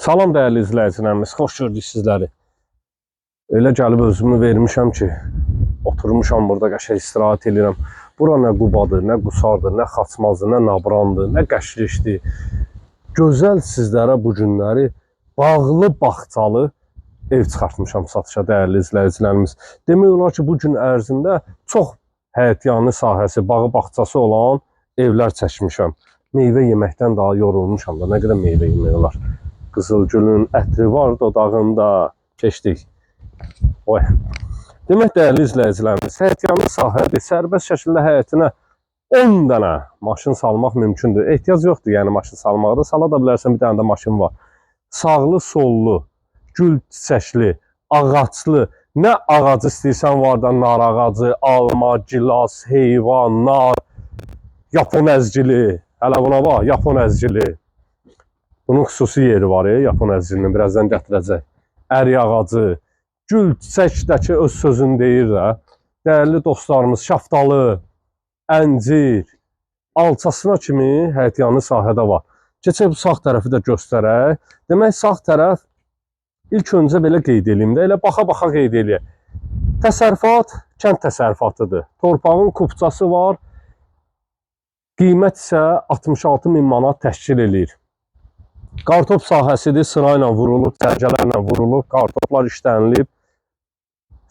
Salam dəyərli izləyicilərimiz, xoş gördük sizləri. Elə gəlib özümü vermişəm ki, oturmuşam burada qəşəng istirahət edirəm. Bura nə Qubadır, nə Qusardır, nə Xaçmazdır, nə Nabrandır, nə Qəşrişdir. Gözəl sizlərə bu günləri bağlı, bağçalı ev çıxartmışam satışa dəyərli izləyicilərimiz. Demək olar ki, bu gün ərzində çox həyətyanı sahəsi, bağı bağçası olan evlər çəkmişəm. Meyvə yeməkdən daha yorulmuşam da, nə qədər meyvə yemək olar. Qızılgülün ətri var dodağında. Keçdik. Oy. Demək dəyərli izləyicilərimiz, həyətyanı sahədir. Sərbəst şəkildə həyətinə 10 dənə maşın salmaq mümkündür. Ehtiyac yoxdur, yəni maşın salmağa da. Sala da bilərsən, bir dənə də maşın var. Sağlı, sollu, gül çiçəkli, ağaclı, nə ağacı istəyirsən var da, nar ağacı, alma, gilas, heyvan, nar, yapon əzgili. Hələ buna bax, yapon əzgili. Bunun xüsusi yeri var, yapon əzgilinin, birazdan gətirəcək. Ərik ağacı, gül çiçəkdəki öz sözünü deyir də. Dəyərli dostlarımız, şaftalı, əncir, alçasına kimi həyətyanı sahədə var. Keçək bu sağ tərəfi də göstərək. Demək, sağ tərəf ilk öncə belə qeyd eləyim də, elə baxa-baxa qeyd eləyək. Təsərrüfat kənd təsərrüfatıdır. Torpağın kupçası var. Qiymət isə 66 min manat təşkil eləyir. Qartop sahəsidir, sırayla vurulub, cərgələrlə vurulub, qartoplar işlənilib.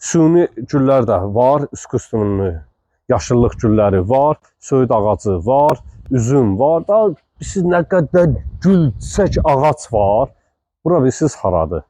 Süni güllər də var, üsküstünlü yaşıllıq gülləri var, söyüd ağacı var, üzüm var. Da siz nə qədər gül, çiçək ağac var. Bura bilirsiniz haradır?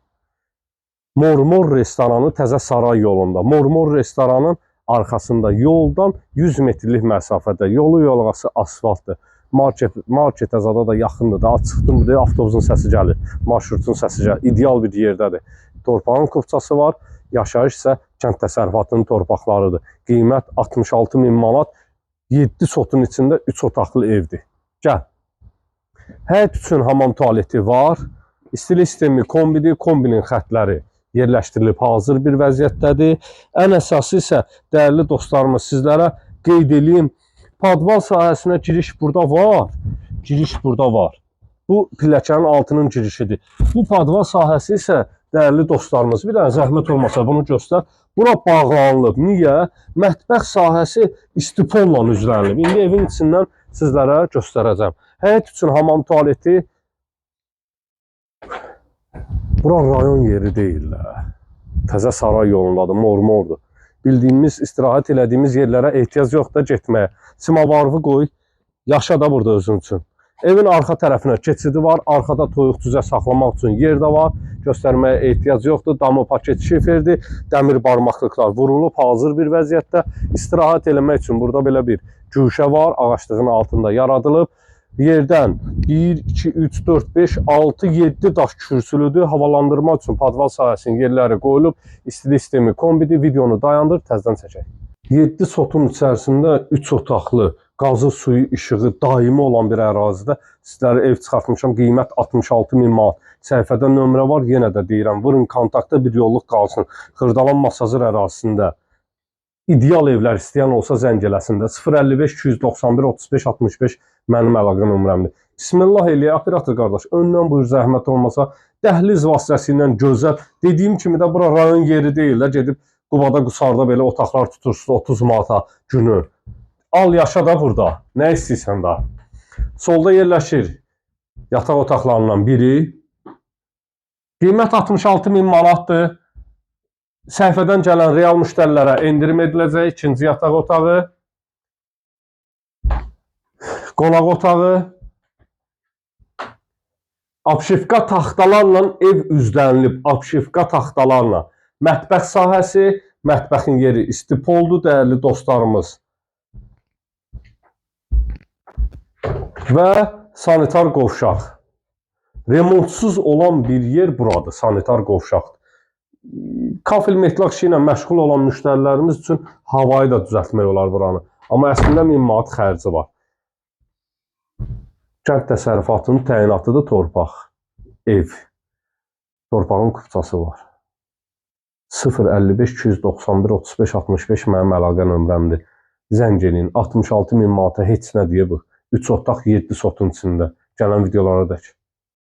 Mormor restoranı Təzə Saray yolunda. Mormor restoranın arxasında yoldan 100 metrlik məsafədə. Yolu yolğası asfaltdır. Marketə zada da yaxındır. Daha çıxdım buraya, avtobusun səsi gəlir. Marşrutun səsi gəlir. İdeal bir yerdədir. Torpağın kupçası var. Yaşayış isə kənd təsərrüfatının torpaqlarıdır. Qiymət 66 min manat. 7 sotun içində 3 otaqlı evdir. Gəl. Həyət üçün hamam tualeti var. İstilik sistemi kombidir. Kombinin xətləri yerləşdirilib hazır bir vəziyyətdədir. Ən əsası isə dəyərli dostlarımız, sizlərə qeyd eləyim. Padval sahəsinə giriş burada var. Giriş burada var. Bu pilləkənin altının girişidir. Bu padval sahəsi isə dəyərli dostlarımız, bir dənə zəhmət olmasa bunu göstər. Bura bağlanılıb. Niyə? Mətbəx sahəsi istipolla üzlənilib. İndi evin içindən sizlərə göstərəcəm. Həyət üçün hamam tualeti. Bura rayon yeri deyil də. Təzə Saray yolundadır, Mormordur. Bildiyimiz, istirahət elədiyimiz yerlərə ehtiyac yox da getməyə. Simavarı qoy, yaşa da burada özün üçün. Evin arxa tərəfinə keçidi var. Arxada toyuq cüzə saxlamaq üçün yer də var. Göstərməyə ehtiyac yoxdur. Damı paket şiferdir. Dəmir barmaqlıqlar vurulub hazır bir vəziyyətdə. İstirahət eləmək üçün burada belə bir güşə var. Ağaclığın altında yaradılıb. Yerdən 1, 2, 3, 4, 5, 6, 7 daş kürsülüdür. Havalandırma üçün padval sahəsinin yerləri qoyulub. İstilik sistemi kombidir. Videonu dayandır, təzədən çəkək. 7 sotun içərisində 3 otaqlı, qazı, suyu, işığı daimi olan bir ərazidə sizlərə ev çıxartmışam. Qiymət 66 min manat. Səhifədə nömrə var, yenə də deyirəm, vurun kontakta, bir yolluq qalsın. Xırdalan Masazır ərazisində ideal evlər istəyən olsa zəng eləsin də. 055 291 35 65 mənim əlaqə nömrəmdir. Bismillah eləyək, operator qardaş, öndən buyur zəhmət olmasa. Dəhliz vasitəsilə gözəl. Dediyim kimi də bura rayon yeri deyil də, gedib Qubada, Qusarda belə otaqlar tutursunuz 30 manata günü. Al yaşa da burada. Nə istəyirsən da. Solda yerləşir yataq otaqlarından biri. Qiymət 66 min manatdır. Səhifədən gələn real müştərilərə endirim ediləcək. İkinci yataq otağı. Qonaq otağı. Abşifka taxtalarla ev üzlənilib. Abşifka taxtalarla. Mətbəx sahəsi, mətbəxin yeri istipoldur, dəyərli dostlarımız. Və sanitar qovşaq. Remontsuz olan bir yer buradır, sanitar qovşaqdır. Kafel metlaq işi ilə məşğul olan müştərilərimiz üçün havayı da düzəltmək olar buranı. Amma əslində 1000 manat xərci var. Kənd təsərrüfatının təyinatıdır torpaq, ev. Torpağın kupçası var. 055 291 35 65 mənim əlaqə nömrəmdir. Zəng eləyin. 66 min manata heç nə deyə bu. 3 otaq 7 sotun içində. Gələn videolara dək.